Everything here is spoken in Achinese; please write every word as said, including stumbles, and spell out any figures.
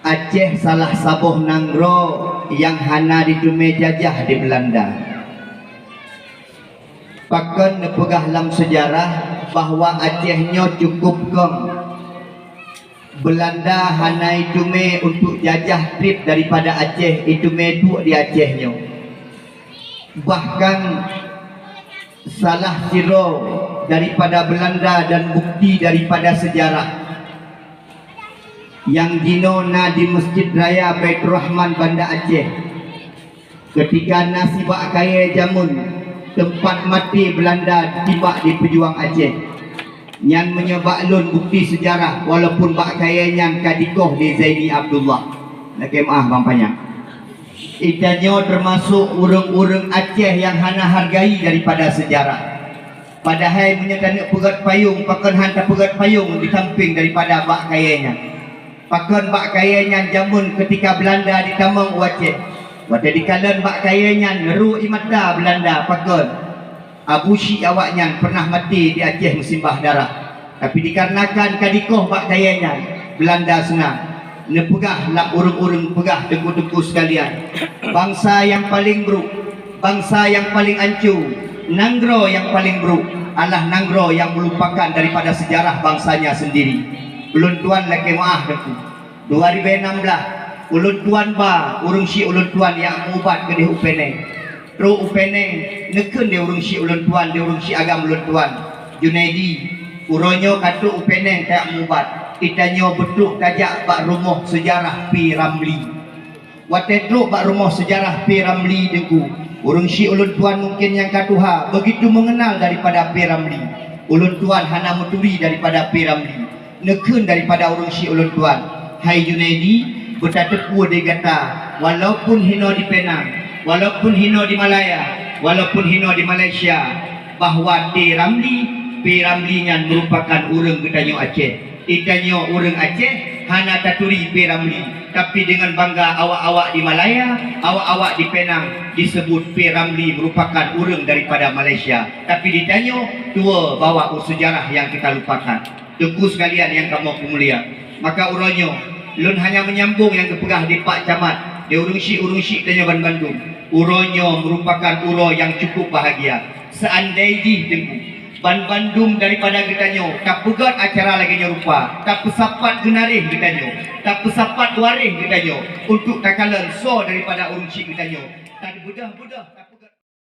Aceh salah saboh nanggroe nyang hana jiteumé jajah di Beulanda. Pakon neupeugah lam seujarah bahwa Aceh nyoe cukôp kong. Beulanda hana jiteumé untuk jajah trép daripada Aceh, jiteumé duek di Aceh nyoe. Bahkan salah sidroe daripada Beulanda dan bukti daripada seujarah nyang jinoe na di Masjid Raya Baiturrahman Banda Aceh. Keutika na sibak kayée jameun, teumpat maté Beulanda timbak di peujuang Aceh. Nyan meunyoe bak lôn bukti seujarah, walaupun bak kayée nyan ka dikoh lé Zaini Abdullah. Lakée meuáh bang panyang. Geutanyoe teumasok ureuëng-ureuëng Aceh nyang hana hargai daripada seujarah. Padahai meunyoe taneuk peugét payong, pakon han tapeugét payong di sampéng daripada bak kayée nyan. Pakon bak kayée nyan jameun keutika Beulanda jitamong u Aceh. Watée jikalon bak kayée nyan, neurôk ie mata Beulanda, pakon? Abu syik awaknyan peureunah maté di Aceh meusimbah darah. Tapi dikarenakan ka dikoh bak kayée nyan, Beulanda seunang. Neupeugah lam ureuëng-ureuëng peugah teungku-teungku seukalian, bansa nyang paleng brôk, bansa nyang paleng anco, nanggroe nyang paleng brôk adalah nanggroe nyang meulupakan daripada seujarah bangsanya seundiri. Ulôn tuan lakée meuáh teungku. Dua ribée nam blaih, ulôn tuan ba ureuëng syik ulôn tuan nyang meu-ubat keudeh u Peneng. Trok u Peneng, neukheun di ureuëng syik ulôn tuan, di ureuëng syik agam ulôn tuan, Junaidi, uroe nyoe ka trok u Peneng tajak meu-ubat. Geutanyoe beutrok tajak bak rumoh seujarah P. Ramli. Watée trok bak rumoh seujarah P. Ramli teungku, ureuëng syik ulôn tuan mungken nyang ka tuha beugitu meungeunal daripada P. Ramli. Ulôn tuan hana meuturi daripada P. Ramli. Neukheun daripada ureuëng syik ulôn tuan, "Hai Junaidi, beutateupeue di gata, walaupun hinoe di Penang, walaupun hinoe di Malaya, walaupun hinoe di Malaysia, bahwa P. Ramli, P. Ramli nyan meurupakan ureuëng geutanyoe Aceh. Geutanyoe ureuëng Aceh hana taturi P. Ramli, tapi deungon bangga awak-awak di Malaya, awak-awak di Penang diseubut P. Ramli meurupakan ureuëng daripada Malaysia. Tapi geutanyoe tuwoe bawa u seujarah nyang kita lupakan." Teungku seukalian nyang kamoe peumulia, maka uroe nyoe lôn hanya meunyambong nyang geupeugah di Pak Camat, di ureuëng syik-ureuëng syik tanyoe banmandum. Uroe nyoe meurupakan uroe nyang cukup bahagia. Seandai jih teungku, banmandum daripada geutanyoe tapeugét acara lagée nyoe rupa, tapeusapat geunaréh geutanyoe, tapeusapat waréh geutanyoe untuk takalon soe daripada ureuëng syik geutanyoe, tabeudôh-beudôh